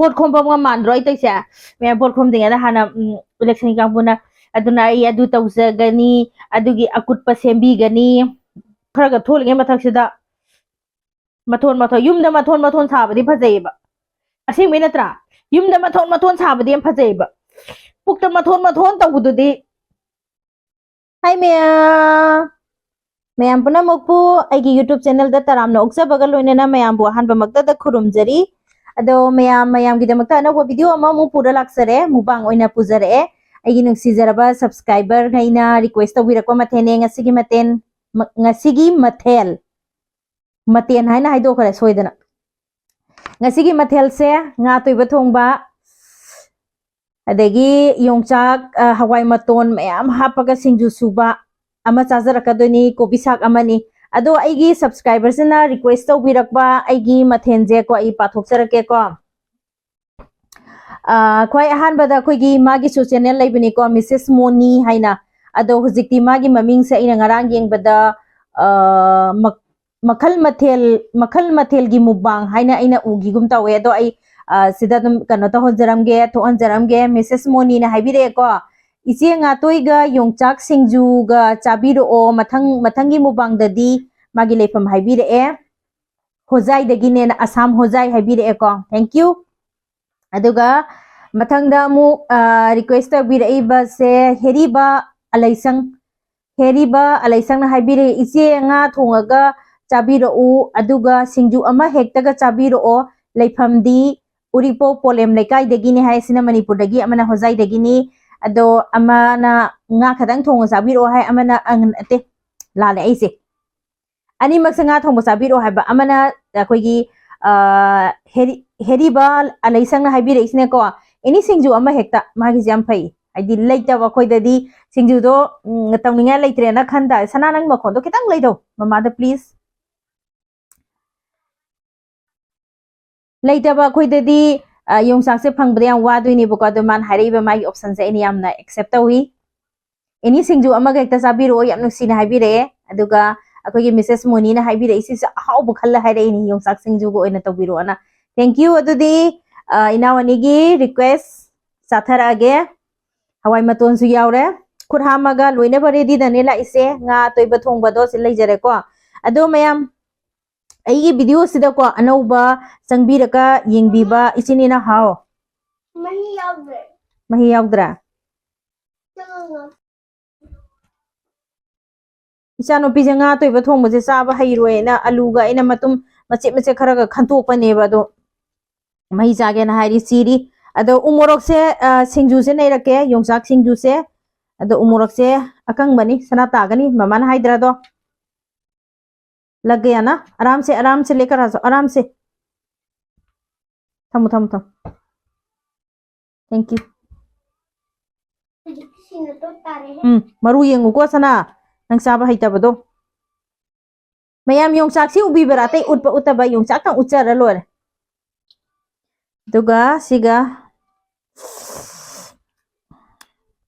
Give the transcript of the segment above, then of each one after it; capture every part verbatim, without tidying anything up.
ꯄꯣꯠ ꯈꯣꯝꯐꯝꯒ ꯃꯥꯟꯗ꯭ꯔꯣ ꯑꯩ ꯇꯧꯏꯁꯦ? ꯃꯌꯥꯝ ꯄꯣꯠ ꯈꯣꯝꯗ꯭ꯔꯤꯉꯩꯗ ꯍꯥꯟꯅ, ꯎꯝ, ꯏꯂꯦꯛꯁꯟꯒꯤ ꯀꯥꯡꯕꯨꯅ, "ꯑꯗꯨꯅ ꯑꯩ ꯑꯗꯨ ꯇꯧꯖꯒꯅꯤ, ꯑꯗꯨꯒꯤ ꯑꯀꯨꯠꯄ ꯁꯦꯝꯕꯤꯒꯅꯤ", ꯈꯔꯒ ꯊꯣꯛꯂꯤꯉꯩ ꯃꯊꯛꯁꯤꯗ ꯃꯊꯣꯟ ꯃꯊꯣꯟ, ꯌꯨꯝꯗ ꯃꯊꯣꯟ ꯃꯊꯣꯟ ꯁꯥꯕꯗꯤ ꯐꯖꯩꯌꯦꯕ, ꯑꯁꯦꯡꯕꯩ ꯅꯠꯇ꯭ꯔꯥ? ꯌꯨꯝꯗ ꯃꯊꯣꯟ ꯃꯊꯣꯟ ꯁꯥꯕꯗꯤ ꯌꯥꯝ ꯐꯖꯩꯌꯦꯕ, ꯄꯨꯛꯇ ꯃꯊꯣꯟ ꯃꯊꯣꯟ ꯇꯧꯕꯗꯨꯗꯤ꯫ ꯍꯥꯏ ꯃꯌꯥꯝ, ꯃꯌꯥꯝ ꯄꯨꯝꯅꯃꯛꯄꯨ ꯑꯩꯒꯤ YouTube channelꯗ ꯇꯔꯥꯝꯅ ꯑꯣꯛꯆꯕꯒ ꯂꯣꯏꯅꯅ ꯃꯌꯥꯝꯕꯨ ꯑꯍꯥꯟꯕꯃꯛꯇꯗ ꯈꯨꯔꯨꯝꯖꯔꯤ꯫ ꯑꯗꯣ ꯃꯌꯥꯝ, ꯃꯌꯥꯝꯒꯤꯗꯃꯛꯇ ꯑꯅꯧꯕ video ꯑꯃꯃꯨꯛ ꯄꯨꯔ ꯂꯥꯛꯆꯔꯦ, mukbang ꯑꯣꯏꯅ ꯄꯨꯖꯔꯛꯑꯦ꯫ ꯑꯩꯒꯤ ꯅꯨꯡꯁꯤꯖꯔꯕ subscriberꯉꯩꯅ request ꯇꯧꯕꯤꯔꯛꯄ ꯃꯊꯦꯜꯅꯦ ꯉꯁꯤꯒꯤ ꯃꯊꯦꯜ, ꯃ-, ꯉꯁꯤꯒꯤ ꯃꯊꯦꯜ꯫ ꯃꯊꯦꯜ ꯍꯥꯏꯅ ꯍꯥꯏꯗꯣꯛꯈ꯭ꯔꯦ ꯁꯣꯏꯗꯅ꯫ ꯉꯁꯤꯒꯤ ꯃꯊꯦꯜꯁꯦ ꯉꯥ ꯑꯇꯣꯏꯕ ꯊꯣꯡꯕ, ꯑꯗꯒꯤ ꯌꯣꯡꯆꯥꯛ, ꯑ, ꯍꯋꯥꯏ ꯃꯇꯣꯟ ꯃꯌꯥꯝ ꯍꯥꯞꯄꯒ ꯁꯤꯡꯖꯨ ꯁꯨꯕ ꯑꯃ ꯆꯥꯖꯔꯛꯀꯗꯣꯏꯅꯤ, ꯀꯣꯕꯤ ꯁꯥꯛ ꯑꯃꯅꯤ꯫ ꯑꯗꯣ ꯑꯩꯒꯤ subscriberꯁꯤꯅ request ꯇꯧꯕꯤꯔꯛꯄ ꯑꯩꯒꯤ ꯃꯊꯦꯜꯁꯦꯀꯣ, ꯑꯩ ꯄꯥꯊꯣꯛꯆꯔꯛꯀꯦꯀꯣ꯫ ꯑ, ꯈ꯭ꯋꯥꯏ ꯑꯍꯥꯟꯕꯗ ꯑꯩꯈꯣꯏꯒꯤ ꯃꯥꯒꯤꯁꯨ channel ꯂꯩꯕꯅꯤꯀꯣ, Missus Moni ꯍꯥꯏꯅ꯫ ꯑꯗꯣ ꯍꯧꯖꯤꯛꯇꯤ ꯃꯥꯒꯤ ꯃꯃꯤꯡꯁꯦ ꯑꯩꯅ ꯉꯔꯥꯡ ꯌꯦꯡꯕꯗ, ꯑ, ꯃꯛ-, ꯃꯈꯜ ꯃꯊꯦꯜ, ꯃꯈꯜ ꯃꯊꯦꯜꯒꯤ mukbang ꯍꯥꯏꯅ ꯑꯩꯅ ꯎꯈꯤꯒꯨꯝ ꯇꯧꯋꯦ꯫ ꯑꯗꯣ ꯑꯩ, ꯑ, ꯁꯤꯗ ꯑꯗꯨꯝ ꯀꯩꯅꯣ ꯇꯧꯍꯟꯖꯔꯝꯒꯦ, ꯊꯣꯛꯍꯟꯖꯔꯝꯒꯦ꯫ Missus Moniꯅ ꯍꯥꯏꯕꯤꯔꯛꯑꯦꯀꯣ, "ꯏꯆꯦ ꯉꯥꯇꯣꯏꯒ ꯌꯣꯡꯆꯥꯛ ꯁꯤꯡꯖꯨꯒ ꯆꯥꯕꯤꯔꯛꯑꯣ, ꯃꯊꯪ, ꯃꯊꯪꯒꯤ mukbangꯗꯗꯤ", ꯃꯥꯒꯤ ꯂꯩꯐꯝ ꯍꯥꯏꯕꯤꯔꯛꯑꯦ꯫ ꯍꯣꯖꯥꯏꯗꯒꯤꯅꯦꯅ, ꯑꯁꯥꯝ ꯍꯣꯖꯥꯏ ꯍꯥꯏꯕꯤꯔꯛꯑꯦꯀꯣ꯫ Thank you꯫ ꯑꯗꯨꯒ ꯃꯊꯪꯗ ꯑꯃꯨꯛ, ꯑ, request ꯇꯧꯕꯤꯔꯛꯏꯕꯁꯦ ꯍꯦꯔꯤꯕ ꯑꯂꯩꯁꯪ꯫ ꯍꯦꯔꯤꯕ ꯑꯂꯩꯁꯪꯅ ꯍꯥꯏꯕꯤꯔꯛꯏ, "ꯏꯆꯦ ꯉꯥ ꯊꯣꯡꯉꯒ ꯆꯥꯕꯤꯔꯛꯎ, ꯑꯗꯨꯒ ꯁꯤꯡꯖꯨ ꯑꯃ ꯍꯦꯛꯇꯒ ꯆꯥꯕꯤꯔꯛꯑꯣ, ꯂꯩꯐꯝꯗꯤ ꯎꯔꯤꯄꯣꯛ ꯄꯣꯂꯦꯝ ꯂꯩꯀꯥꯏꯗꯒꯤꯅꯤ" ꯍꯥꯏ꯫ ꯁꯤꯅ ꯃꯅꯤꯄꯨꯔꯗꯒꯤ, ꯑꯃꯅ ꯍꯣꯖꯥꯏꯗꯒꯤꯅꯤ꯫ ꯑꯗꯣ ꯑꯃꯅ ꯉꯥ ꯈꯇꯪ ꯊꯣꯡꯉ ꯆꯥꯕꯤꯔꯛꯑꯣ ꯍꯥꯏ, ꯑꯃꯅ, ꯑꯪ, ꯅꯠꯇꯦ, ꯂꯥꯜꯂꯦ ꯑꯩꯁꯦ꯫ ꯑꯅꯤꯃꯛꯁꯦ ꯉꯥ ꯊꯣꯡꯕ ꯆꯥꯕꯤꯔꯛꯑꯣ ꯍꯥꯏꯕ꯫ ꯑꯃꯅ ꯑꯩꯈꯣꯏꯒꯤ, ꯑ, ꯍꯦꯔꯤ-, ꯍꯦꯔꯤꯕ ꯑꯂꯩꯁꯪꯅ ꯍꯥꯏꯕꯤꯔꯛꯏꯁꯤꯅꯀꯣ, "ꯑꯦꯅꯤ ꯁꯤꯡꯖꯨ ꯑꯃ ꯍꯦꯛꯇ", ꯃꯥꯒꯤꯁꯦ ꯌꯥꯝ ꯐꯩ꯫ ꯍꯥꯏꯗꯤ ꯂꯩꯇꯕ ꯑꯩꯈꯣꯏꯗꯗꯤ ꯁꯤꯡꯖꯨꯗꯣ, ꯎꯝ, ꯇꯧꯅꯤꯡꯉꯥꯏ ꯂꯩꯇ꯭ꯔꯦꯅ ꯈꯟ ꯇꯥꯔꯦ꯫ ꯁꯅꯥ, ꯅꯪ ꯃꯈꯣꯟꯗꯣ ꯈꯤꯇꯪ ꯂꯩꯗꯧ ꯃꯃꯥꯗ, please꯫ ꯂꯩꯇꯕ ꯑꯩꯈꯣꯏꯗꯗꯤ, ꯑ, ꯌꯣꯡꯆꯥꯛꯁꯦ ꯐꯪꯕꯗ ꯌꯥꯝ ꯋꯥꯗꯣꯏꯅꯦꯕꯀꯣ꯫ ꯑꯗꯣ ꯃꯥꯅ ꯍꯥꯏꯔꯛꯏꯕ ꯃꯥꯒꯤ optionꯁꯦ ꯑꯩꯅ ꯌꯥꯝꯅ accept ꯇꯧꯏ꯫ "ꯑꯦꯅꯤ ꯁꯤꯡꯖꯨ ꯑꯃꯒ ꯍꯦꯛꯇ ꯆꯥꯕꯤꯔꯛꯑꯣ", ꯌꯥꯝ ꯅꯨꯡꯁꯤꯅ ꯍꯥꯏꯕꯤꯔꯛꯑꯦ꯫ ꯑꯗꯨꯒ ꯑꯩꯈꯣꯏꯒꯤ Missus Moniꯅ ꯍꯥꯏꯕꯤꯔꯛꯏꯁꯤꯁꯨ ꯑꯍꯥꯎꯕ ꯈꯜꯂ ꯍꯥꯏꯔꯛꯏꯅꯤ, "ꯌꯣꯡꯆꯥꯛ ꯁꯤꯡꯖꯨꯒ ꯑꯣꯏꯅ ꯇꯧꯕꯤꯔꯛꯑꯣꯅ"꯫ Thank you꯫ ꯑꯗꯨꯗꯤ, ꯑ, ꯏꯅꯥꯎ ꯑꯅꯤꯒꯤ request ꯆꯥꯊꯔꯛꯑꯒꯦ꯫ ꯍꯋꯥꯏ ꯃꯇꯣꯟꯁꯨ ꯌꯥꯎꯔꯦ꯫ ꯈꯨꯠ ꯍꯥꯝꯃꯒ ꯂꯣꯏꯅꯕ readyꯗꯅꯦ ꯂꯥꯛꯏꯁꯦ꯫ ꯉꯥ ꯑꯇꯣꯏꯕ ꯊꯣꯡꯕꯗꯣ ꯁꯤ ꯂꯩꯖꯔꯦꯀꯣ꯫ ꯑꯗꯣ ꯃꯌꯥꯝ, ꯑꯩꯒꯤ videoꯁꯤꯗꯀꯣ ꯑꯅꯧꯕ ꯆꯪꯕꯤꯔꯒ ꯌꯦꯡꯕꯤꯕ ꯏꯆꯤꯟ ꯏꯅꯥꯎ ꯍꯥꯎ꯫ ꯃꯍꯤ ꯌꯥꯎꯗ꯭ꯔꯦ꯫ ꯃꯍꯤ ꯌꯥꯎꯗ꯭ꯔꯥ? ꯆꯪꯉꯣ꯫ ꯏꯆꯥꯅꯨꯄꯤꯁꯦ ꯉꯥ ꯑꯇꯣꯏꯕ ꯊꯣꯡꯕꯁꯦ ꯆꯥꯕ ꯍꯩꯔꯣꯏꯅ ꯑꯂꯨꯒ ꯑꯩꯅ ꯃꯇꯨꯝ ꯃꯆꯦꯠ ꯃꯆꯦꯠ ꯈꯔꯒ ꯈꯟꯇꯣꯛꯄꯅꯦꯕ, ꯑꯗꯣ ꯃꯍꯤ ꯆꯥꯒꯦꯅ ꯍꯥꯏꯔꯤ, ꯆꯤꯔꯤ꯫ ꯑꯗꯣ ꯎ ꯃꯣꯔꯣꯛꯁꯦ, ꯑ, ꯁꯤꯡꯖꯨꯁꯦ ꯅꯩꯔꯛꯀꯦ, ꯌꯣꯡꯆꯥꯛ ꯁꯤꯡꯖꯨꯁꯦ꯫ ꯑꯗꯣ ꯎ ꯃꯣꯔꯣꯛꯁꯦ ꯑꯀꯪꯕꯅꯤ, ꯁꯅꯥ ꯇꯥꯒꯅꯤ, ꯃꯃꯥꯅ ꯍꯥꯏꯗ꯭ꯔꯥꯗꯣ꯫ लग गया ना? आराम से, आराम से लेकर आ जाओ, आराम से। ꯊꯝꯃꯣ, ꯊꯝꯃꯣ, ꯊꯝꯃꯣ꯫ Thank you. ꯍꯧꯖꯤꯛꯇꯤ ꯁꯤꯅ ꯇꯣꯠ ꯇꯥꯔꯦꯍꯦ꯫ ꯎꯝ, ꯃꯔꯨ ꯌꯦꯡꯉꯨꯀꯣ ꯁꯅꯥ, ꯅꯪ ꯆꯥꯕ ꯍꯩꯇꯕꯗꯣ꯫ ꯃꯌꯥꯝ ꯌꯣꯡꯆꯥꯛꯁꯤ ꯎꯕꯤꯕ꯭ꯔꯥ? ꯑꯇꯩ ꯎꯠꯄ ꯎꯠꯇꯕ, ꯌꯣꯡꯆꯥꯛꯇꯪ ꯎꯠꯆꯔ ꯂꯣꯏꯔꯦ꯫ ꯑꯗꯨꯒ ꯁꯤꯒ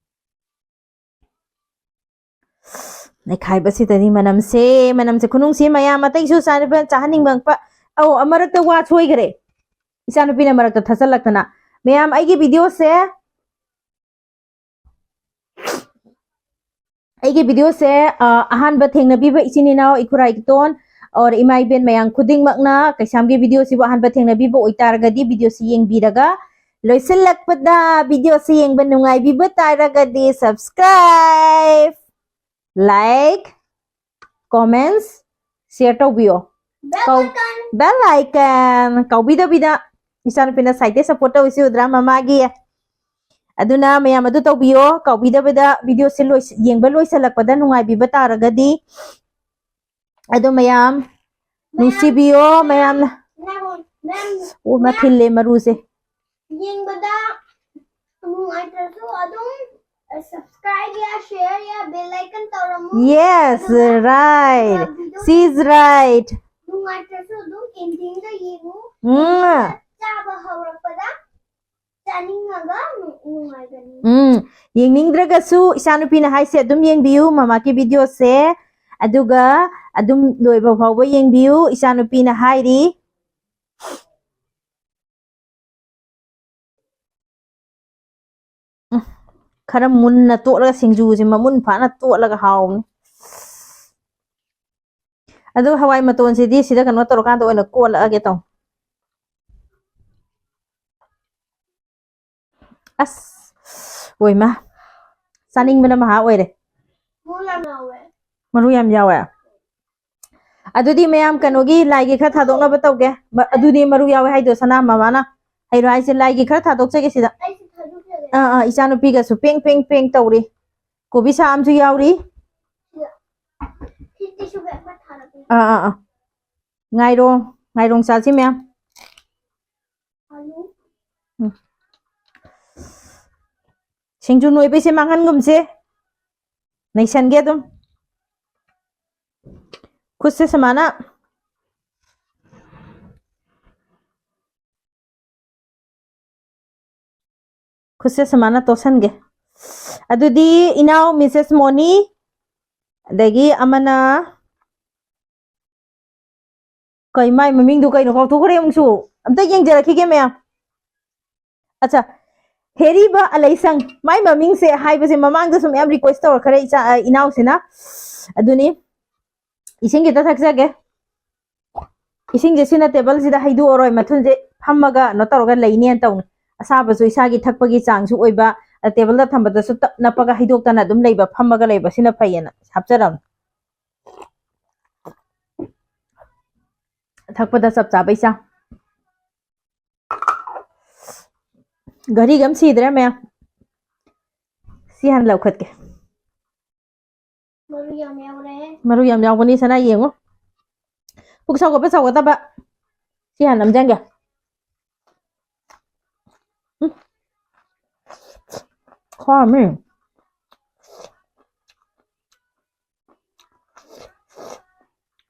ꯅꯩꯈꯥꯏꯕꯁꯤꯗꯅꯤ ꯃꯅꯝꯁꯦ, ꯃꯅꯝꯁꯦ ꯈꯨꯅꯨꯡꯁꯤ ꯃꯌꯥꯝ꯫ ꯑꯇꯩꯁꯨ ꯆꯥꯅꯕ ꯆꯥꯍꯟꯅꯤꯡꯕ꯫ ꯑꯧ, ꯑꯃꯔꯛꯇ ꯋꯥ ꯁꯣꯏꯈ꯭ꯔꯦ, ꯏꯆꯥꯅꯨꯄꯤꯅ ꯃꯔꯛꯇ ꯊꯠꯆꯜꯂꯛꯇꯅ꯫ ꯃꯌꯥꯝ, ꯑꯩꯒꯤ videoꯁꯦ, ꯑꯩꯒꯤ videoꯁꯦ, ꯑ, ꯑꯍꯥꯟꯕ ꯊꯦꯡꯅꯕꯤꯕ ꯏꯆꯤꯟ ꯏꯅꯥꯎ, ꯏꯈꯨꯔꯥ ꯏꯈꯨꯇꯣꯟ, or ꯏꯃꯥ ꯏꯕꯦꯟ ꯃꯌꯥꯝ ꯈꯨꯗꯤꯡꯃꯛꯅ ꯀꯩꯁꯥꯝꯒꯤ videoꯁꯤꯕꯨ ꯑꯍꯥꯟꯕ ꯊꯦꯡꯅꯕꯤꯕ ꯑꯣꯏꯇꯥꯔꯒꯗꯤ, videoꯁꯤ ꯌꯦꯡꯕꯤꯔꯒ ꯂꯣꯏꯁꯤꯜꯂꯛꯄꯗ videoꯁꯤ ꯌꯦꯡꯕ ꯅꯨꯡꯉꯥꯏꯕꯤꯕ ꯇꯥꯔꯒꯗꯤ, subscribe, like, comments, share ꯇꯧꯕꯤꯌꯣ꯫ Bell ꯀꯥꯎ-, icon. Bell icon ꯀꯥꯎꯕꯤꯗꯕꯤꯗ꯫ ꯏꯆꯥꯅꯨꯄꯤꯅ side support ꯇꯧꯔꯤꯁꯤ ꯎꯗ꯭ꯔꯥ ꯃꯃꯥꯒꯤ? ꯑꯗꯨꯅ ꯃꯌꯥꯝ ꯑꯗꯨ ꯇꯧꯕꯤꯌꯣ, ꯀꯥꯎꯕꯤꯗꯕꯤꯗ꯫ Videoꯁꯤ ꯂꯣꯏꯁ-, ꯌꯦꯡꯕ ꯂꯣꯏꯁꯤꯜꯂꯛꯄꯗ ꯅꯨꯡꯉꯥꯏꯕꯤꯕ ꯇꯥꯔꯒꯗꯤ꯫ ꯑꯗꯣ ꯃꯌꯥꯝ ꯅꯨꯡꯁꯤꯕꯤꯌꯣ, ꯃꯌꯥꯝꯅ꯫ ꯃꯌꯥꯝ, ꯃꯌꯥꯝ, ꯑꯣ, ꯃꯌꯥꯝ, ꯃꯊꯤꯜꯂꯦ ꯃꯔꯨꯁꯦ꯫ ꯌꯦꯡꯕꯗ ꯅꯨꯡꯉꯥꯏꯇ꯭ꯔꯁꯨ ꯑꯗꯨꯝ, ꯑ, subscribe ꯌꯥ, share ꯌꯥ, bell icon ꯇꯧꯔꯝꯃꯨ꯫ Yes, ꯑꯗꯨꯒ, right. ꯑꯗꯨꯒ videoꯁꯤ She's right. ꯅꯨꯡꯉꯥꯏꯇ꯭ꯔꯁꯨ ꯑꯗꯨꯝ endingꯗ ꯌꯦꯡꯉꯨ꯫ ꯎꯝ꯫ ꯑꯗꯨꯒ ꯆꯥꯕ ꯍꯧꯔꯛꯄꯗ ꯆꯥꯅꯤꯡꯉꯒ ꯅꯨꯡꯉꯥꯏꯒꯅꯤ꯫ ꯎꯝ, ꯌꯦꯡꯅꯤꯡꯗ꯭ꯔꯒꯁꯨ ꯏꯆꯥꯅꯨꯄꯤꯅ ꯍꯥꯏꯁꯦ ꯑꯗꯨꯝ ꯌꯦꯡꯕꯤꯌꯨ, ꯃꯃꯥꯒꯤ videoꯁꯦ꯫ ꯑꯗꯨꯒ ꯑꯗꯨꯝ ꯂꯣꯏꯕ ꯐꯥꯎꯕ ꯌꯦꯡꯕꯤꯌꯨ, ꯏꯆꯥꯅꯨꯄꯤꯅ ꯍꯥꯏꯔꯤ꯫ ꯈꯔ ꯃꯨꯟꯅ ꯇꯣꯠꯂꯒ, ꯁꯤꯡꯖꯨꯁꯦ ꯃꯃꯨꯟ ꯐꯥꯅ ꯇꯣꯠꯂꯒ ꯍꯥꯎꯕꯅꯤ꯫ ꯑꯗꯨ ꯍꯋꯥꯏ ꯃꯇꯣꯟꯁꯤꯗꯤ ꯁꯤꯗ ꯀꯩꯅꯣ ꯇꯧꯔꯀꯥꯟꯗ ꯑꯣꯏꯅ ꯀꯣꯠꯂꯛꯑꯒꯦ ꯇꯧ꯫ ꯑꯁ, ꯑꯣꯏꯃ, ꯆꯥꯅꯤꯡꯕꯅ ꯃꯍꯥ ꯑꯣꯏꯔꯦ꯫ ꯃꯔꯨ ꯌꯥꯝ ꯌꯥꯎꯋꯦ꯫ ꯃꯔꯨ ꯌꯥꯝ ꯌꯥꯎꯋꯦ꯫ ꯑꯗꯨꯗꯤ ꯃꯌꯥꯝ ꯀꯩꯅꯣꯒꯤ ꯂꯥꯏꯒꯤ ꯈꯔ ꯊꯥꯗꯣꯛꯅꯕ ꯇꯧꯒꯦ꯫ ꯃ-, ꯑꯗꯨꯗꯤ ꯃꯔꯨ ꯌꯥꯎꯋꯦ ꯍꯥꯏꯗꯣ ꯁꯅꯥ ꯃꯃꯥꯅ ꯍꯩꯔꯣ ꯍꯥꯏꯁꯦ, ꯂꯥꯏꯒꯤ ꯈꯔ ꯊꯥꯗꯣꯛꯆꯒꯦ ꯁꯤꯗ꯫ ꯑꯩꯁꯨ ꯊꯥꯗꯣꯛꯆꯒꯦ꯫ ꯑꯥ, ꯑꯥ, ꯏꯆꯥꯅꯨꯄꯤꯒꯁꯨ ꯄꯦꯡ ꯄꯦꯡ ꯄꯦꯡ ꯇꯧꯔꯤ꯫ ꯀꯣꯕꯤ ꯁꯥ ꯑꯃꯁꯨ ꯌꯥꯎꯔꯤ꯫ ꯁꯤꯗ꯫ ꯁꯤ tissue paper ꯊꯥꯔꯛꯀꯦ꯫ ꯑꯥ, ꯑꯥ, ꯑꯥ꯫ ꯉꯥꯏꯔꯣꯡ, ꯉꯥꯏꯔꯣꯡ ꯆꯥꯁꯤ ꯃꯌꯥꯝ꯫ ꯑꯂꯨ꯫ ꯎꯝ꯫ ꯁꯤꯡꯖꯨ ꯅꯣꯏꯕꯩꯁꯦ ꯃꯥꯡꯍꯟꯒꯨꯝꯁꯦ꯫ ꯅꯩꯁꯟꯒꯦ ꯑꯗꯨꯝ꯫ ꯈꯨꯠꯁꯦ ꯁꯨꯃꯥꯏꯅ, ꯈꯨꯠꯁꯦ ꯁꯨꯃꯥꯏꯅ ꯇꯣꯠꯁꯟꯒꯦ꯫ ꯑꯗꯨꯗꯤ ꯏꯅꯥꯎ ꯃꯤꯁꯦꯁ ꯃꯣꯅꯤ, ꯑꯗꯒꯤ ꯑꯃꯅ, ꯀꯩ, ꯃꯥꯏ ꯃꯃꯤꯡꯗꯨ ꯀꯩꯅꯣ? ꯀꯥꯎꯊꯣꯛꯈ꯭ꯔꯦ ꯑꯃꯨꯛꯁꯨ꯫ ꯑꯝꯇ ꯌꯦꯡꯖꯔꯛꯈꯤꯒꯦ ꯃꯌꯥꯝ꯫ ꯑꯠꯆꯥ, ꯍꯦꯔꯤꯕ ꯑꯂꯩꯁꯪ, ꯃꯥꯏ ꯃꯃꯤꯡꯁꯦ ꯍꯥꯏꯕꯁꯦ ꯃꯃꯥꯡꯗꯁꯨ ꯃꯌꯥꯝ request ꯇꯧꯔꯛꯈ꯭ꯔꯦ ꯏꯆꯥ, ꯑ, ꯏꯅꯥꯎꯁꯤꯅ꯫ ꯑꯗꯨꯅꯤ, ꯏꯁꯤꯡ ꯈꯤꯇ ꯊꯛꯆꯒꯦ꯫ ꯏꯁꯤꯡꯁꯦ ꯁꯤꯅ ꯇꯦꯕꯜꯁꯤꯗ ꯍꯩꯗꯣꯛꯑꯔꯣꯏ, ꯃꯊꯨꯟꯁꯦ ꯐꯝꯃꯒ ꯀꯩꯅꯣ ꯇꯧꯔꯒ ꯂꯩꯅꯦꯅ ꯇꯧꯅꯤ꯫ ꯑꯁꯥꯕꯁꯨ ꯏꯁꯥꯒꯤ ꯊꯛꯄꯒꯤ ꯆꯥꯡꯁꯨ ꯑꯣꯏꯕ, ꯑ, ꯇꯦꯕꯜꯗ ꯊꯝꯕꯗꯁꯨ ꯇꯞ ꯅꯞꯄꯒ ꯍꯩꯗꯣꯛꯇꯅ ꯑꯗꯨꯝ ꯂꯩꯕ, ꯐꯝꯃꯒ ꯂꯩꯕ, ꯁꯤꯅ ꯐꯩꯌꯦꯅ ꯍꯥꯞꯆꯔꯕꯅꯤ꯫ ꯊꯛꯄꯗ ꯆꯞ ꯆꯥꯕꯩ ꯆꯥꯡ꯫ ꯘꯔꯤꯒ ꯑꯃ ꯁꯤꯗ꯭ꯔꯦ ꯃꯌꯥꯝ꯫ ꯁꯤ ꯍꯥꯟꯅ ꯂꯧꯈꯠꯀꯦ꯫ ꯃꯔꯨ ꯌꯥꯝ ꯌꯥꯎꯔꯦ꯫ ꯃꯔꯨ ꯌꯥꯝ ꯌꯥꯎꯕꯅꯤ ꯁꯅꯥ, ꯌꯦꯡꯉꯣ꯫ ꯄꯨꯛ ꯁꯥꯎꯒꯠꯄ ꯁꯥꯎꯒꯠꯇꯕ꯫ ꯁꯤ ꯍꯥꯟꯅ ꯅꯝꯖꯟꯒꯦ꯫ ꯎꯝ꯫ ꯈ꯭ꯋꯥꯃꯤ꯫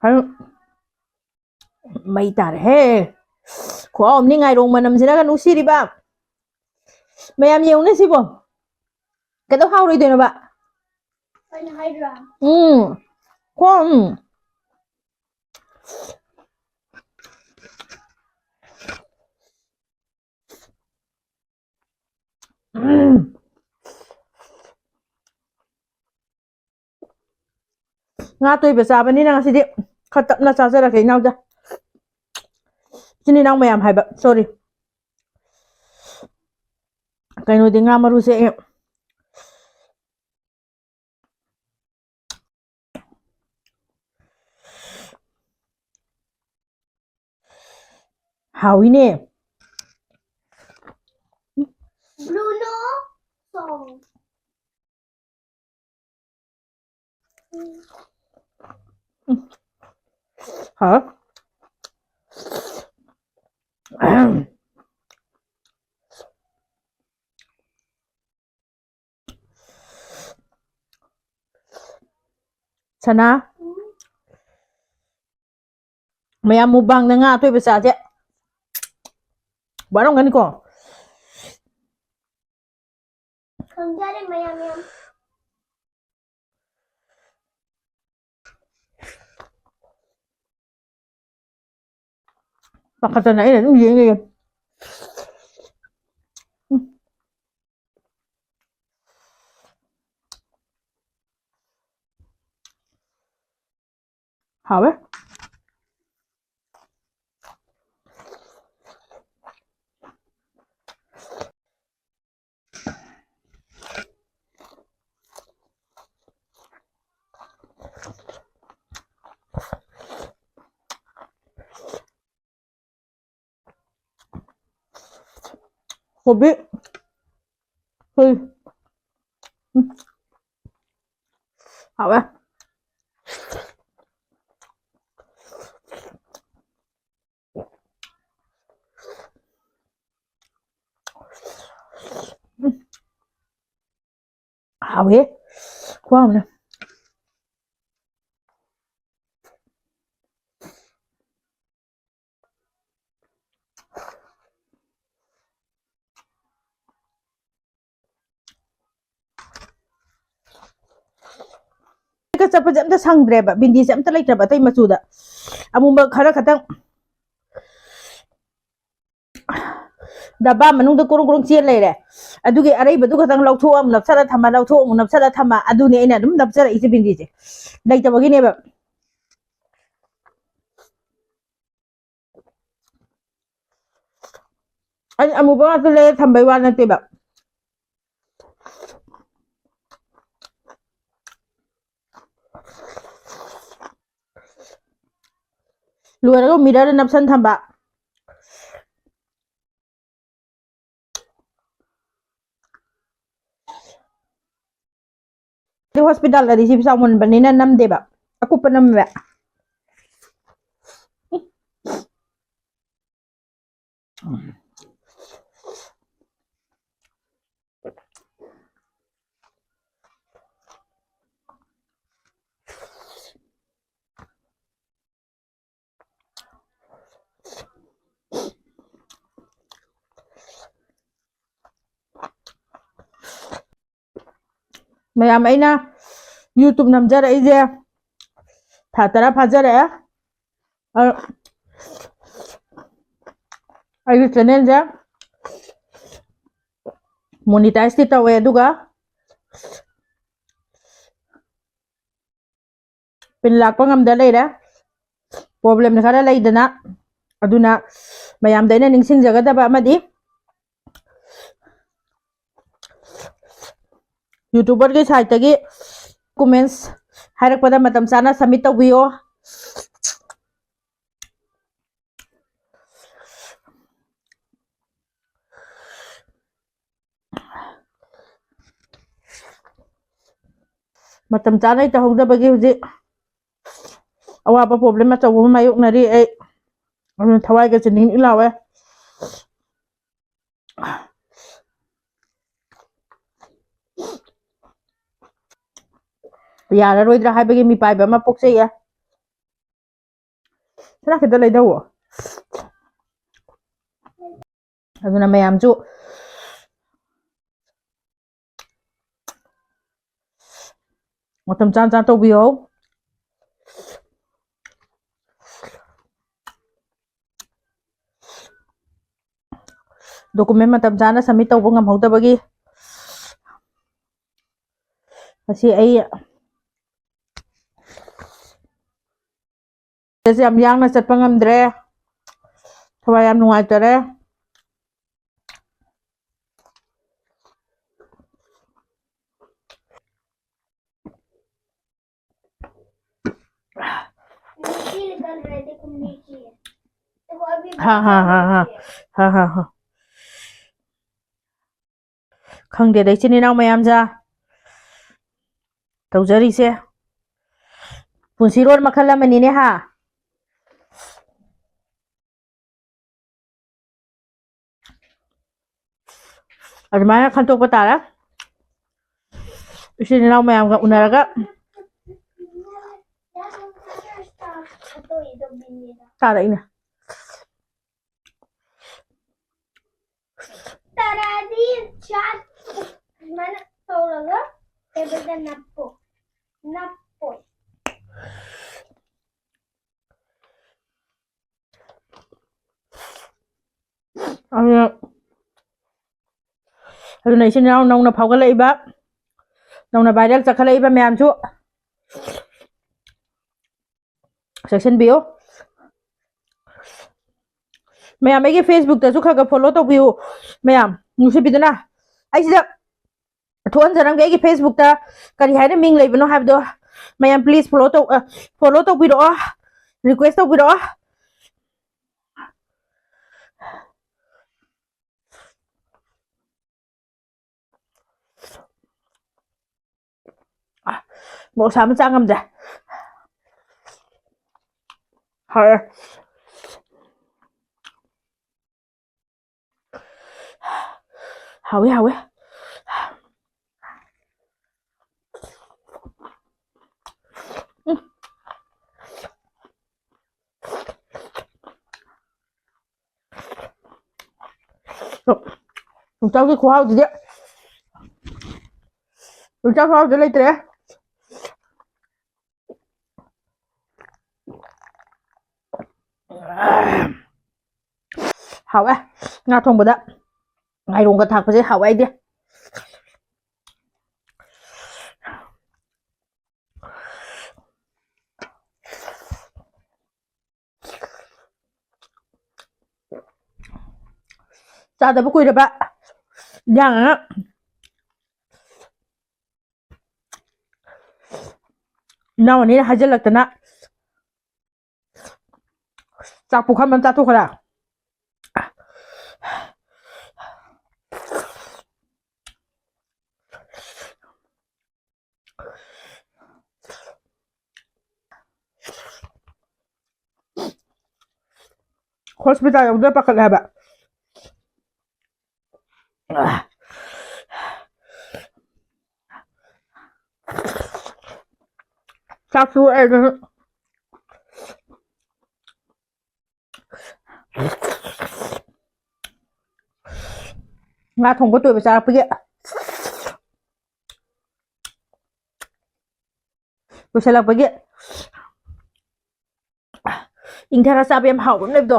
ꯍꯥꯏ-, ꯃꯩ ꯇꯥꯔꯦꯍꯦ꯫ ꯈꯨꯍꯥꯎ ꯑꯃꯅꯤ, ꯉꯥꯏꯔꯣꯡ ꯃꯅꯝꯁꯤꯅꯒ ꯅꯨꯡꯁꯤꯔꯤꯕ꯫ ꯃꯌꯥꯝ ꯌꯦꯡꯉꯨꯅꯦ ꯁꯤꯕꯣ꯫ ꯀꯩꯗꯧ ꯍꯥꯎꯔꯣꯏꯗꯣꯏꯅꯣꯕ? ꯑꯩꯅ ꯍꯥꯏꯗ꯭ꯔꯥ? ꯎꯝ꯫ ꯈꯨꯍꯥꯎ, ꯎꯝ꯫ ꯎꯝ꯫ ꯉꯥ ꯇꯣꯏꯕ ꯆꯥꯕꯅꯤꯅ ꯉꯁꯤꯗꯤ ꯈꯔ ꯇꯞꯅ ꯆꯥꯖꯔꯒꯦ, ꯏꯅꯥꯎꯗ꯫ ꯏꯆꯤꯟ ꯏꯅꯥꯎ ꯃꯌꯥꯝ ꯍꯥꯏꯕ, ꯁꯣꯔꯤ꯫ ꯀꯩꯅꯣꯗꯤ, ꯉꯥ ꯃꯔꯨꯁꯦ ꯑꯩ ꯍꯥꯎꯏꯅꯦ꯫ Bruno song. ꯍꯥꯎ꯫ ꯁꯅꯥ, ꯃꯌꯥꯝ ꯃꯨꯛꯕꯥꯡꯗ ꯉꯥ ꯑꯇꯣꯏꯕ ꯆꯥꯁꯦ꯫ ꯋꯥꯔꯝꯒꯅꯤꯀꯣ? ꯈꯪꯖꯔꯦ, ꯃꯌꯥꯝ, ꯃꯌꯥꯝ꯫ ꯄꯥꯈꯠꯇꯅ ꯑꯩꯅ ꯑꯗꯨꯝ ꯌꯦꯡ ꯂꯩꯌꯦ꯫ ꯎꯝ꯫ ꯍꯥꯎꯋꯦ꯫ ꯀꯣꯕꯤ꯫ ꯍꯨꯏ꯫ ꯎꯝ꯫ ꯍꯥꯎꯋꯦ꯫ ꯎꯝ꯫ ꯍꯥꯎꯋꯦ꯫ ꯈꯨꯍꯥꯎ ꯑꯃꯅꯦ꯫ ꯆꯠꯄꯁꯦ ꯑꯝꯇ ꯁꯪꯗ꯭ꯔꯦꯕ, ꯕꯤꯟꯗꯤꯁꯦ ꯑꯝꯇ ꯂꯩꯇ꯭ꯔꯕ ꯑꯇꯩ ꯃꯆꯨꯗ꯫ ꯑꯃꯨꯕ ꯈꯔ ꯈꯛꯇꯪ꯫ ꯗꯕꯥ ꯃꯅꯨꯡꯗ ꯀꯨꯔꯨꯡ ꯀꯨꯔꯨꯡ ꯆꯦꯟ ꯂꯩꯔꯦ꯫ ꯑꯗꯨꯒꯤ ꯑꯔꯩꯕꯗꯨ ꯈꯛꯇꯪ ꯂꯧꯊꯣꯛꯑ ꯑꯃꯨꯛ ꯅꯞꯁꯜꯂ ꯊꯝꯃ, ꯂꯧꯊꯣꯛꯑ ꯑꯃꯨꯛ ꯅꯞꯁꯜꯂ ꯊꯝꯃ, ꯑꯗꯨꯅꯤ ꯑꯩꯅ ꯑꯗꯨꯝ ꯅꯞꯆꯔꯛꯏꯁꯦ ꯕꯤꯟꯗꯤꯁꯦ꯫ ꯂꯩꯇꯕꯒꯤꯅꯦꯕ꯫ ꯑꯩ ꯑꯃꯨꯕ ꯉꯥꯛꯇ ꯂꯩꯔ ꯊꯝꯕꯩ ꯋꯥ ꯅꯠꯇꯦꯕ꯫ ꯂꯣꯏꯔꯒ ꯃꯤꯔꯔꯗ ꯅꯞꯁꯟ ꯊꯝꯕ꯫ ꯍꯣꯁꯄꯤꯇꯥꯜꯗꯗꯤ ꯁꯤ ꯆꯥꯎꯃꯟꯕꯅꯤꯅ ꯅꯝꯗꯦꯕ, ꯑꯀꯨꯞꯄ ꯅꯝꯃꯦꯕ꯫ ꯃꯌꯥꯝ, ꯑꯩꯅ YouTube ꯅꯝꯖꯔꯛꯏꯁꯦ ꯊꯥ ꯇꯔꯥ ꯐꯥꯖꯔꯛꯑꯦ꯫ ꯑ, ꯑꯩꯒꯤ ꯆꯦꯅꯦꯜꯁꯦ ꯃꯣꯅꯤꯇꯥꯏꯖꯇꯤ ꯇꯧꯋꯦ, ꯑꯗꯨꯒ ꯄꯤꯟ ꯂꯥꯛꯄ ꯉꯝꯗ ꯂꯩꯔꯦ꯫ ꯄ꯭ꯔꯣꯕ꯭ꯂꯦꯝ ꯈꯔ ꯂꯩꯗꯅ꯫ ꯑꯗꯨꯅ ꯃꯌꯥꯝꯗ ꯑꯩꯅ ꯅꯤꯡꯁꯤꯡꯖꯒꯗꯕ ꯑꯃꯗꯤ, YouTuberꯒꯤ siteꯇꯒꯤ comments ꯍꯥꯏꯔꯛꯄꯗ ꯃꯇꯝ ꯆꯥꯅ submit ꯇꯧꯕꯤꯌꯣ꯫ ꯃꯇꯝ ꯆꯥꯅ ꯇꯧꯍꯧꯗꯕꯒꯤ ꯍꯧꯖꯤꯛ ꯑꯋꯥꯕ problem ꯑꯆꯧꯕ ꯑꯃ ꯃꯥꯌꯣꯛꯅꯔꯤ ꯑꯩ꯫ ꯑꯗꯨꯅ ꯊꯋꯥꯏꯒꯁꯦ ꯅꯤꯛ ꯅꯤꯛ ꯂꯥꯎꯋꯦ꯫ ꯌꯥꯔꯔꯣꯏꯗ꯭ꯔꯥ ꯍꯥꯏꯕꯒꯤ ꯃꯤꯄꯥꯏꯕ ꯑꯃ ꯄꯣꯛꯆꯩꯌꯦ꯫ ꯈꯔ ꯈꯤꯇ ꯂꯩꯗꯧꯑꯣ꯫ ꯑꯗꯨꯅ ꯃꯌꯥꯝꯁꯨ ꯃꯇꯝ ꯆꯥ ꯆꯥ ꯇꯧꯕꯤꯌꯣ꯫ ꯗꯣꯀꯨꯃꯦꯟ ꯃꯇꯝ ꯆꯥꯅ ꯁꯕꯃꯤꯠ ꯇꯧꯕ ꯉꯝꯍꯧꯗꯕꯒꯤ ꯉꯁꯤ ꯑꯩ ꯌꯥꯝ ꯌꯥꯡꯅ ꯆꯠꯄ ꯉꯝꯗ꯭ꯔꯦ꯫ ꯊꯋꯥꯏ ꯌꯥꯝ ꯅꯨꯡꯉꯥꯏꯇꯔꯦ꯫ हाँ, हाँ, हाँ, हाँ। हाँ, हाँ, हाँ। ꯈꯪꯗꯦꯗ, ꯏꯆꯤꯟ ꯏꯅꯥꯎ ꯃꯌꯥꯝꯁꯦ ꯇꯧꯖꯔꯤꯁꯦ꯫ ꯄꯨꯟꯁꯤꯔꯣꯜ ꯃꯈꯜ ꯑꯃꯅꯤꯅꯦ, ꯍꯥ? ꯑꯗꯨꯃꯥꯏꯅ ꯈꯟꯇꯣꯛꯄ ꯇꯥꯔꯦ꯫ ꯏꯆꯤꯟ ꯏꯅꯥꯎ ꯃꯌꯥꯝꯒ ꯎꯅꯔꯒ ꯇꯥꯔꯛꯏꯅꯦ꯫ ꯇꯔꯥꯗꯤ ꯆꯥꯠ ꯁꯨꯃꯥꯏꯅ ꯇꯧꯔꯒ ꯇꯦꯕꯜꯗ ꯅꯞꯄꯣ꯫ ꯅꯞꯄꯣ꯫ ꯑꯗꯨꯅ, ꯑꯗꯨꯅ ꯏꯆꯤꯟ ꯏꯅꯥꯎ ꯅꯧꯅ ꯐꯥꯎꯒꯠꯂꯛꯏꯕ, ꯅꯧꯅ ꯚꯥꯏꯔꯦꯜ ꯆꯠꯈꯠꯂꯛꯏꯕ ꯃꯌꯥꯝꯁꯨ ꯆꯦꯛꯁꯤꯟꯕꯤꯌꯨ꯫ ꯃꯌꯥꯝ, ꯑꯩꯒꯤ ꯐꯦꯁꯕꯨꯛꯇꯁꯨ ꯈꯔ ꯈꯔ ꯐꯣꯂꯣ ꯇꯧꯕꯤꯌꯨ꯫ ꯃꯌꯥꯝ ꯅꯨꯡꯁꯤꯕꯤꯗꯨꯅ ꯑꯩꯁꯤꯗ ꯊꯣꯛꯍꯟꯖꯔꯝꯒꯦ꯫ ꯑꯩꯒꯤ ꯐꯦꯁꯕꯨꯛꯇ ꯀꯔꯤ ꯍꯥꯏꯅ ꯃꯤꯡ ꯂꯩꯕꯅꯣ ꯍꯥꯏꯕꯗꯣ ꯃꯌꯥꯝ, ꯄ꯭ꯂꯤꯖ ꯐꯣꯂꯣ ꯇꯧ, ꯑ, ꯐꯣꯂꯣ ꯇꯧꯕꯤꯔꯛꯑꯣ꯫ ꯔꯤꯀ꯭ꯋꯦꯁ ꯇꯧꯕꯤꯔꯛꯑꯣ꯫ ꯃꯣꯔꯣꯛ ꯁꯥꯕ ꯆꯥ ꯉꯝꯗ꯭ꯔꯦ꯫ ꯍꯥꯎꯔꯦ꯫ ꯍꯥꯎꯋꯦ, ꯍꯥꯎꯋꯦ꯫ ꯎꯝ꯫ ꯌꯣꯡꯆꯥꯛꯀꯤ ꯈꯨꯍꯥꯎꯁꯤꯗꯤ, ꯌꯣꯡꯆꯥꯛ ꯈꯨꯍꯥꯎꯁꯤꯗꯤ ꯂꯩꯇ꯭ꯔꯦ꯫ ꯍꯥꯎꯋꯦ ꯉꯥ ꯊꯣꯡꯕꯗ꯫ ꯉꯥꯏꯔꯣꯡꯒ ꯊꯥꯛꯄꯁꯦ ꯍꯥꯎꯋꯦ ꯑꯩꯗꯤ꯫ ꯆꯥꯗꯕ ꯀꯨꯏꯔꯕ ꯏꯟꯖꯥꯡ ꯑꯃ ꯏꯅꯥꯎ ꯑꯅꯤꯅ ꯍꯥꯏꯖꯤꯜꯂꯛꯇꯅ ꯆꯥꯛ ꯄꯨꯈꯝ ꯑꯃ ꯆꯥꯊꯣꯛꯈ꯭ꯔꯦ꯫ ꯍꯣꯁꯄꯤꯇꯥꯜ ꯌꯧꯗꯣꯏ ꯄꯥꯈꯠꯂꯦ ꯍꯥꯏꯕ꯫ ꯆꯥꯛꯁꯨ ꯑꯩ ꯑꯗꯨꯝ ꯉꯥ ꯊꯣꯡꯕ ꯇꯣꯏꯕ ꯆꯥꯔꯛꯄꯒꯤ ꯂꯣꯏꯁꯤꯜꯂꯛꯄꯒꯤ ꯏꯪꯊꯔ ꯆꯥꯕ ꯌꯥꯝ ꯍꯥꯎꯕ ꯑꯃ ꯂꯩꯕꯗꯣ꯫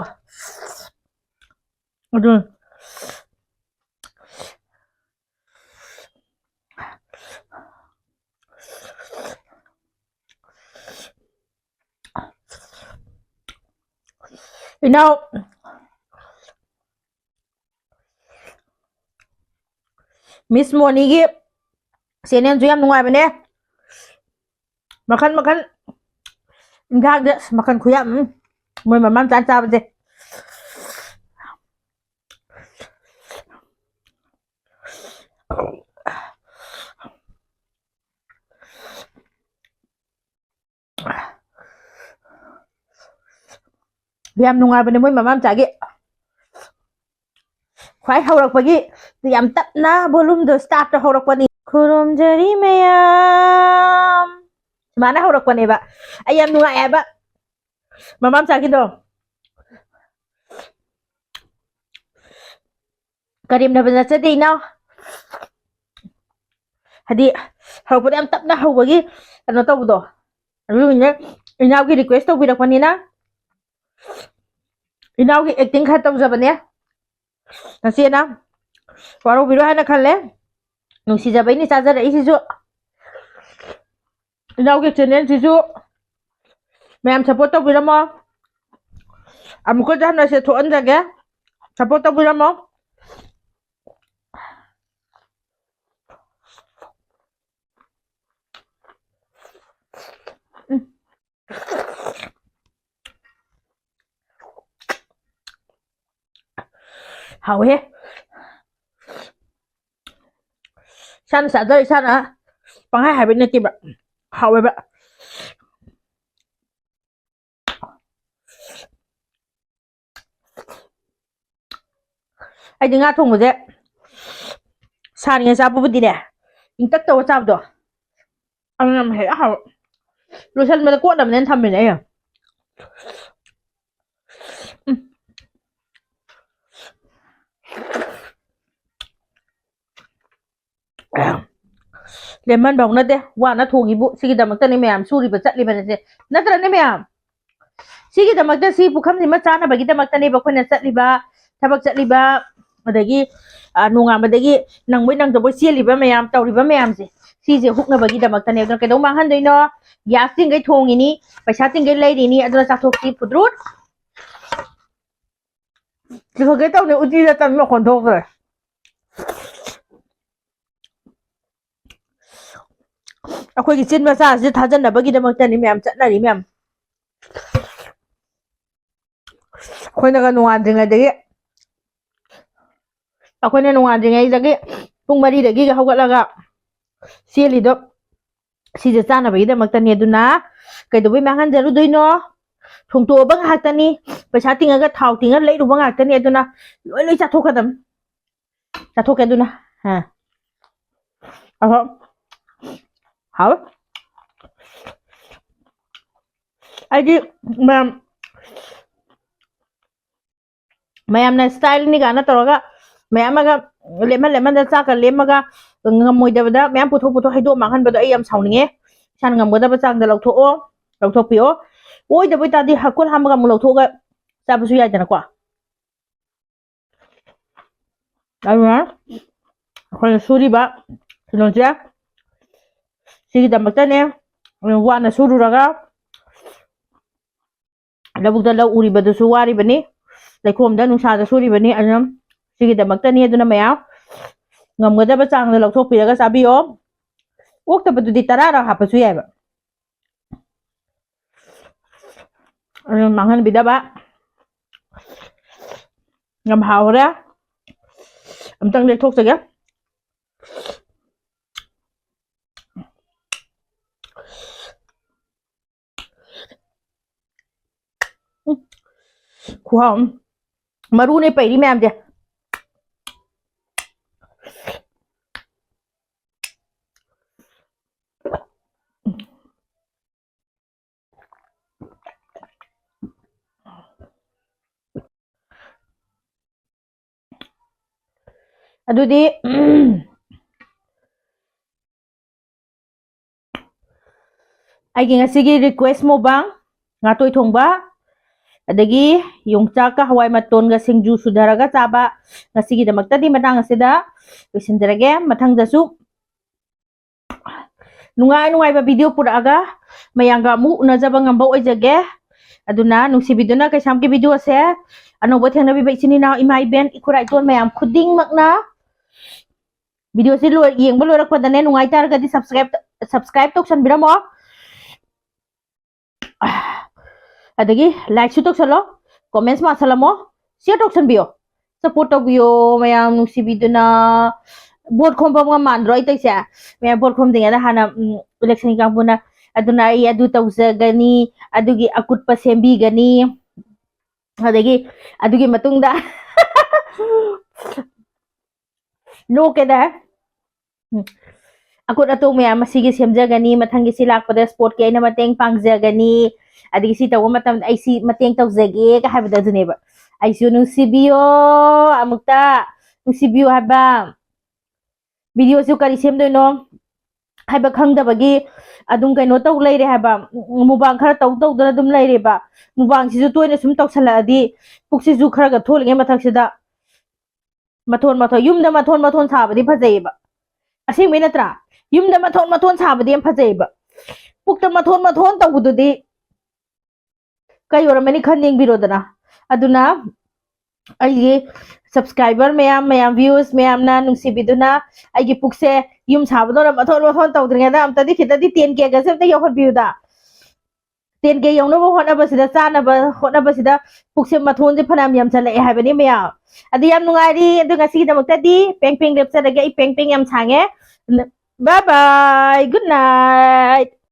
ꯑꯗꯨ ꯏꯅꯥꯎ ꯃꯤꯁ ꯃꯣꯅꯤꯒꯤ ꯆꯦꯅꯦꯜꯁꯨ ꯌꯥꯝ ꯅꯨꯡꯉꯥꯏꯕꯅꯦ꯫ ꯃꯈꯟ ꯃꯈꯟ ꯏꯟꯖꯥꯡꯁꯦ ꯑꯁ ꯃꯈꯟ ꯈꯨꯌꯥꯝ ꯑꯃ꯫ ꯃꯣꯏ ꯃꯃꯥ ꯃꯆꯥꯅ ꯆꯥꯕꯁꯦ꯫ ꯌꯥꯝ ꯅꯨꯡꯉꯥꯏꯕꯅꯦ ꯃꯣꯏ ꯃꯃꯥ ꯃꯆꯥꯒꯤ꯫ ꯈ꯭ꯋꯥꯏ ꯍꯧꯔꯛꯄꯒꯤ ꯌꯥꯝ ꯇꯞꯅ volume ꯗꯣ start ꯇ ꯍꯧꯔꯛꯄꯅꯤ꯫ ꯈꯨꯔꯨꯝꯖꯔꯤ ꯃꯌꯥꯝ꯫ ꯁꯨꯃꯥꯏꯅ ꯍꯧꯔꯛꯄꯅꯦꯕ꯫ ꯑꯩ ꯌꯥꯝ ꯅꯨꯡꯉꯥꯏ ꯍꯥꯏꯕ ꯃꯃꯥ ꯃꯆꯥꯒꯤꯗꯣ꯫ ꯀꯔꯦꯝꯅꯕ ꯅꯠꯆꯗꯦ ꯏꯅꯥꯎ꯫ ꯍꯥꯏꯗꯤ ꯍꯧꯔꯛꯄꯗ ꯌꯥꯝ ꯇꯞꯅ ꯍꯧꯕꯒꯤ ꯀꯩꯅꯣ ꯇꯧꯕꯗꯣ꯫ ꯑꯗꯨꯒꯤꯅꯦ ꯏꯅꯥꯎꯒꯤ request ꯇꯧꯕꯤꯔꯛꯄꯅꯤꯅ ꯏꯅꯥꯎꯒꯤ acting ꯈꯔ ꯇꯧꯖꯕꯅꯦ꯫ ꯅꯆꯦꯅ ꯋꯥꯔꯧꯕꯤꯔꯣꯏ ꯍꯥꯏꯅ ꯈꯜꯂꯦ꯫ ꯅꯨꯡꯁꯤꯖꯕꯩꯅꯤ ꯆꯥꯖꯔꯛꯏꯁꯤꯁꯨ꯫ ꯏꯅꯥꯎꯒꯤ ꯆꯦꯅꯦꯜꯁꯤꯁꯨ ꯃꯌꯥꯝ ꯁꯞꯄꯣꯔꯠ ꯇꯧꯕꯤꯔꯝꯃꯣ꯫ ꯑꯃꯨꯛꯀꯁꯨ ꯍꯟꯅ ꯁꯦ ꯊꯣꯛꯍꯟꯖꯒꯦ, ꯁꯞꯄꯣꯔꯠ ꯇꯧꯕꯤꯔꯝꯃꯣ꯫ ꯎꯝ꯫ ꯍꯥꯎꯋꯦꯍꯦ꯫ ꯏꯁꯥꯅ ꯆꯥꯖꯔ ꯏꯁꯥꯅ ꯄꯪꯍꯥꯏ ꯍꯥꯏꯕ ꯅꯠꯇꯦꯕ, ꯍꯥꯎꯋꯦꯕ꯫ ꯑꯩꯗꯤ ꯉꯥ ꯊꯣꯡꯕꯁꯦ ꯁꯥꯔꯤꯉꯩ ꯆꯥꯕꯕꯨꯗꯤꯅꯦ, ꯏꯪꯇꯛ ꯇꯧꯔ ꯆꯥꯕꯗꯣ, ꯑꯗꯨꯅ ꯍꯦꯛ ꯍꯥꯎ꯫ ꯂꯣꯏꯁꯟꯕꯗ ꯀꯣꯠꯅꯕꯅꯦꯅ ꯊꯝꯃꯤꯅꯦ ꯑꯩꯅ꯫ ꯎꯝ꯫ ꯂꯦꯃꯟ ꯐꯥꯎ ꯅꯠꯇꯦ, ꯋꯥꯅ ꯊꯣꯡꯉꯤꯕꯨ꯫ ꯁꯤꯒꯤꯗꯃꯛꯇꯅꯤ ꯃꯌꯥꯝ ꯁꯨꯔꯤꯕ ꯆꯠꯂꯤꯕꯅꯤꯁꯦ, ꯅꯠꯇ꯭ꯔꯅꯦ ꯃꯌꯥꯝ? ꯁꯤꯒꯤꯗꯃꯛꯇ, ꯁꯤ ꯄꯨꯈꯝꯁꯤꯃ ꯆꯥꯅꯕꯒꯤꯗꯃꯛꯇꯅꯦꯕ ꯑꯩꯈꯣꯏꯅ ꯆꯠꯂꯤꯕ, ꯊꯕꯛ ꯆꯠꯂꯤꯕ, ꯑꯗꯒꯤ, ꯑ, ꯅꯣꯡꯉꯥꯟꯕꯗꯒꯤ ꯅꯪꯕꯣꯏ ꯅꯪꯗꯕꯣꯏ ꯆꯦꯜꯂꯤꯕ ꯃꯌꯥꯝ, ꯇꯧꯔꯤꯕ ꯃꯌꯥꯝꯁꯦ, ꯁꯤꯁꯦ ꯍꯨꯛꯅꯕꯒꯤꯗꯃꯛꯇꯅꯦ꯫ ꯑꯗꯨꯅ ꯀꯩꯗꯧ ꯃꯥꯡꯍꯟꯗꯣꯏꯅꯣ? ꯒ꯭ꯌꯥꯁ ꯇꯤꯡꯈꯩ ꯊꯣꯡꯉꯤꯅꯤ, ꯄꯩꯁꯥ ꯇꯤꯡꯈꯩ ꯂꯩꯔꯤꯅꯤ, ꯑꯗꯨꯅ ꯆꯥꯊꯣꯛꯁꯤ ꯐꯨꯗ꯭ꯔꯨꯠ꯫ ꯆꯤꯊꯣꯛꯀꯦ ꯇꯧꯅꯤ, ꯎꯇꯤꯗ ꯇꯟ ꯃꯈꯣꯟ ꯊꯣꯛꯈ꯭ꯔꯦ꯫ ꯑꯩꯈꯣꯏꯒꯤ ꯆꯤꯟ ꯃꯆꯥꯁꯤꯗ ꯊꯥꯖꯅꯕꯒꯤꯗꯃꯛꯇꯅꯤ ꯃꯌꯥꯝ ꯆꯠꯅꯔꯤ ꯃꯌꯥꯝ꯫ ꯑꯩꯈꯣꯏꯅꯒ ꯅꯣꯡꯉꯥꯟꯗ꯭ꯔꯤꯉꯩꯗꯒꯤ, ꯑꯩꯈꯣꯏꯅ ꯅꯣꯡꯉꯥꯟꯗ꯭ꯔꯤꯉꯩꯗꯒꯤ ꯄꯨꯡ ꯃꯔꯤꯗꯒꯤ ꯍꯧꯒꯠꯂꯒ ꯆꯦꯜꯂꯤꯗꯣ ꯁꯤꯁꯦ ꯆꯥꯅꯕꯒꯤꯗꯃꯛꯇꯅꯤ꯫ ꯑꯗꯨꯅ ꯀꯩꯗꯧꯕꯩ ꯃꯥꯡꯍꯟꯖꯔꯨꯗꯣꯏꯅꯣ? ꯊꯣꯡꯇꯣꯛꯑꯕ ꯉꯥꯛꯇꯅꯤ, ꯄꯩꯁꯥ ꯇꯤꯡꯉꯒ ꯊꯥꯎ ꯇꯤꯡꯉ ꯂꯩꯔꯨꯕ ꯉꯥꯛꯇꯅꯤ꯫ ꯑꯗꯨꯅ ꯂꯣꯏ ꯂꯣꯏ ꯆꯥꯊꯣꯛꯀꯗꯕꯅꯤ꯫ ꯆꯥꯊꯣꯛꯀꯦ ꯑꯗꯨꯅ꯫ ꯑ꯫ ꯑꯍꯣ꯫ ꯍꯥꯎ꯫ ꯑꯩꯗꯤ ꯃꯌꯥꯝ, ꯃꯌꯥꯝꯅ ꯁ꯭ꯇꯥꯏꯜꯅꯤ ꯀꯥꯏꯅ ꯇꯧꯔꯒ ꯃꯌꯥꯝ ꯑꯃꯒ ꯂꯦꯝꯍꯟ ꯂꯦꯝꯍꯟꯗ ꯆꯥꯛꯀ ꯂꯦꯝꯃꯒ ꯉꯝꯃꯣꯏꯗꯕꯗ ꯃꯌꯥꯝ ꯄꯨꯊꯣꯛ ꯄꯨꯊꯣꯛ ꯍꯩꯗꯣꯛ ꯃꯥꯡꯍꯟꯕꯗꯣ ꯑꯩ ꯌꯥꯝ ꯁꯥꯎꯅꯤꯡꯉꯦ꯫ ꯏꯁꯥꯅ ꯉꯝꯒꯗꯕ ꯆꯥꯡꯗ ꯂꯧꯊꯣꯛꯑꯣ, ꯂꯧꯊꯣꯛꯄꯤꯌꯣ꯫ ꯑꯣꯏꯗꯕ ꯑꯣꯏꯇꯥꯔꯗꯤ ꯍꯀꯣꯜ ꯍꯥꯝꯃꯒ ꯑꯃꯨꯛ ꯂꯧꯊꯣꯛꯑꯒ ꯆꯥꯕꯁꯨ ꯌꯥꯏꯗꯅꯀꯣ꯫ ꯑꯗꯨꯅ ꯑꯩꯈꯣꯏꯅ ꯁꯨꯔꯤꯕ ꯀꯩꯅꯣꯁꯦ ꯁꯤꯒꯤꯗꯃꯛꯇꯅꯦ꯫ ꯋꯥꯅ ꯁꯨꯔꯨꯔꯒ ꯂꯧꯕꯨꯛꯇ ꯂꯧ ꯎꯔꯤꯕꯗꯨꯁꯨ ꯋꯥꯔꯤꯕꯅꯤ, ꯂꯩꯈꯣꯝꯗ ꯅꯨꯡꯁꯥꯗ ꯁꯨꯔꯤꯕꯅꯤ꯫ ꯑꯗꯨꯅ ꯁꯤꯒꯤꯗꯃꯛꯇꯅꯤ꯫ ꯑꯗꯨꯅ ꯃꯌꯥꯝ ꯉꯝꯒꯗꯕ ꯆꯥꯡꯗ ꯂꯧꯊꯣꯛꯄꯤꯔꯒ ꯆꯥꯕꯤꯌꯣ꯫ ꯑꯣꯛꯇꯕꯗꯨꯗꯤ ꯇꯔꯥꯔꯛ ꯍꯥꯞꯄꯁꯨ ꯌꯥꯏꯕ꯫ ꯑꯗꯨ ꯃꯥꯡꯍꯟꯕꯤꯗꯕ꯫ ꯌꯥꯝ ꯍꯥꯎꯔꯦ꯫ ꯑꯝꯇꯪ ꯂꯦꯛꯊꯣꯛꯆꯒꯦ꯫ ꯎꯝ꯫ ꯈꯨꯍꯥꯎ ꯑꯃ꯫ ꯃꯔꯨꯅꯦ ꯄꯩꯔꯤ ꯃꯌꯥꯝꯁꯦ꯫ ꯑꯗꯨꯗꯤ ꯑꯩꯒꯤ ꯉꯁꯤꯒꯤ request mukbang, ꯉꯥꯇꯣꯏ ꯊꯣꯡꯕ, ꯑꯗꯒꯤ ꯌꯣꯡꯆꯥꯛꯀ ꯍꯋꯥꯏ ꯃꯇꯣꯟꯒ ꯁꯤꯡꯖꯨ ꯁꯨꯊꯔꯒ ꯆꯥꯕ, ꯉꯁꯤꯒꯤꯗꯃꯛꯇꯗꯤ ꯃꯇꯥꯡ ꯑꯁꯤꯗ ꯂꯣꯏꯁꯤꯟꯖꯔꯒꯦ꯫ ꯃꯊꯪꯗꯁꯨ ꯅꯨꯡꯉꯥꯏ ꯅꯨꯡꯉꯥꯏꯕ video ꯄꯨꯔꯛꯑꯒ ꯃꯌꯥꯝꯒ ꯑꯃꯨꯛ ꯎꯅꯖꯕ ꯉꯝꯕ ꯑꯣꯏꯖꯒꯦ꯫ ꯑꯗꯨꯅ ꯅꯨꯡꯁꯤꯕꯤꯗꯨꯅ ꯀꯩꯁꯥꯝꯒꯤ video ꯑꯁꯦ ꯑꯅꯧꯕ ꯊꯦꯡꯅꯕꯤꯕ ꯏꯆꯤꯟ ꯏꯅꯥꯎ, ꯏꯃꯥ ꯏꯕꯦꯟ, ꯏꯈꯨꯔꯥ ꯏꯇꯣꯟ ꯃꯌꯥꯝ ꯈꯨꯗꯤꯡꯃꯛꯅ video ꯁꯤ ꯂꯣꯏ-, ꯌꯦꯡꯕ ꯂꯣꯏꯔꯛꯄꯗꯅꯦ, ꯅꯨꯡꯉꯥꯏ ꯇꯥꯔꯒꯗꯤ subscribe, subscribe ꯇꯧꯁꯟꯕꯤꯔꯝꯃꯣ꯫ ꯑꯗꯒꯤ like ꯁꯨ ꯇꯧꯁꯜꯂꯣ, comments ꯃꯥꯁꯜꯂꯝꯃꯣ, share ꯇꯧꯁꯟꯕꯤꯌꯣ, support ꯇꯧꯕꯤꯌꯣ ꯃꯌꯥꯝ ꯅꯨꯡꯁꯤꯕꯤꯗꯨꯅ꯫ Vote ꯈꯣꯝꯕ ꯑꯃ ꯃꯥꯟꯗ꯭ꯔꯣ ꯑꯩ ꯇꯧꯏꯁꯦ? ꯃꯌꯥꯝ vote ꯈꯣꯝꯗ꯭ꯔꯤꯉꯩꯗ ꯍꯥꯟꯅ, ꯎꯝ, election ꯀꯥꯡꯕꯨꯅ, "ꯑꯗꯨꯅ ꯑꯩ ꯑꯗꯨ ꯇꯧꯖꯒꯅꯤ, ꯑꯗꯨꯒꯤ ꯑꯀꯨꯠꯄ ꯁꯦꯝꯕꯤꯒꯅꯤ", ꯑꯗꯒꯤ ꯑꯗꯨꯒꯤ ꯃꯇꯨꯡꯗ ꯅꯣꯛꯀꯦꯗ꯫ ꯎꯝ꯫ "ꯑꯀꯨꯠ ꯑꯇꯣꯡ ꯃꯌꯥꯝ ꯑꯁꯤꯒꯤ ꯁꯦꯝꯖꯒꯅꯤ, ꯃꯊꯪꯒꯤ ꯁꯤ ꯂꯥꯛꯄꯗ sportꯀꯤ ꯑꯩꯅ ꯃꯇꯦꯡ ꯄꯥꯡꯖꯒꯅꯤ, ꯑꯗꯒꯤ ꯁꯤ ꯇꯧꯕ ꯃꯇꯝꯗ ꯑꯩ ꯁꯤ ꯃꯇꯦꯡ ꯇꯧꯖꯒꯦ" ꯀ ꯍꯥꯏꯕꯗꯣ ꯑꯗꯨꯅꯦꯕ꯫ ꯑꯩꯁꯨ ꯅꯨꯡꯁꯤꯕꯤꯌꯣ, ꯑꯃꯨꯛꯇ ꯅꯨꯡꯁꯤꯕꯤꯌꯨ ꯍꯥꯏꯕ꯫ Video ꯁꯨ ꯀꯔꯤ ꯁꯦꯝꯗꯣꯏꯅꯣ ꯍꯥꯏꯕ ꯈꯪꯗꯕꯒꯤ ꯑꯗꯨꯝ ꯀꯩꯅꯣ ꯇꯧ ꯂꯩꯔꯦ ꯍꯥꯏꯕ꯫ Mukbang ꯈꯔ ꯇꯧ ꯇꯧꯗꯅ ꯑꯗꯨꯝ ꯂꯩꯔꯦꯕ꯫ Mukbang ꯁꯤꯁꯨ ꯇꯣꯏꯅ ꯁꯨꯝ ꯇꯧꯁꯜꯂꯛꯑꯗꯤ ꯄꯨꯛꯁꯤꯁꯨ ꯈꯔꯒ ꯊꯣꯛꯂꯤꯉꯩ ꯃꯊꯛꯁꯤꯗ ꯃꯊꯣꯟ ꯃꯊꯣꯟ, ꯌꯨꯝꯗ ꯃꯊꯣꯟ ꯃꯊꯣꯟ ꯁꯥꯕꯗꯤ ꯐꯖꯩꯌꯦꯕ, ꯑꯁꯦꯡꯕꯩ ꯅꯠꯇ꯭ꯔꯥ? ꯌꯨꯝꯗ ꯃꯊꯣꯟ ꯃꯊꯣꯟ ꯁꯥꯕꯗꯤ ꯌꯥꯝ ꯐꯖꯩꯌꯦꯕ꯫ ꯄꯨꯛꯇ ꯃꯊꯣꯟ ꯃꯊꯣꯟ ꯇꯧꯕꯗꯨꯗꯤ ꯀꯩ ꯑꯣꯏꯔꯝꯃꯅꯤ ꯈꯟ ꯌꯦꯡꯕꯤꯔꯣꯗꯅ꯫ ꯑꯗꯨꯅ ꯑꯩꯒꯤ subscriber ꯃꯌꯥꯝ, ꯃꯌꯥꯝ views ꯃꯌꯥꯝꯅ ꯅꯨꯡꯁꯤꯕꯤꯗꯨꯅ ꯑꯩꯒꯤ ꯄꯨꯛꯁꯦ ꯌꯨꯝ ꯁꯥꯕꯗꯧꯅ ꯃꯊꯣꯟ ꯃꯊꯣꯟ ꯇꯧꯗ꯭ꯔꯤꯉꯩꯗ ꯑꯝꯇꯗꯤ ꯈꯤꯇꯗꯤ ten K ꯒꯁꯦ ꯑꯝꯇ ꯌꯧꯍꯟꯕꯤꯌꯨꯗ꯫ Ten K ꯌꯧꯅꯕ ꯍꯣꯠꯅꯕꯁꯤꯗ, ꯆꯥꯅꯕ ꯍꯣꯠꯅꯕꯁꯤꯗ ꯄꯨꯛꯁꯦ ꯃꯊꯣꯟꯁꯦ ꯐꯅꯌꯥꯝ ꯌꯥꯝꯁꯜꯂꯛꯑꯦ ꯍꯥꯏꯕꯅꯤ ꯃꯌꯥꯝ꯫ ꯑꯗꯨ ꯌꯥꯝ ꯅꯨꯡꯉꯥꯏꯔꯤ꯫ ꯑꯗꯨ ꯉꯁꯤꯒꯤꯗꯃꯛꯇꯗꯤ ꯄꯦꯡ ꯄꯦꯡ ꯂꯦꯞꯆꯔꯒꯦ꯫ ꯑꯩ ꯄꯦꯡ ꯄꯦꯡ ꯌꯥꯝ ꯁꯥꯡꯉꯦ꯫ Bye bye, good night꯫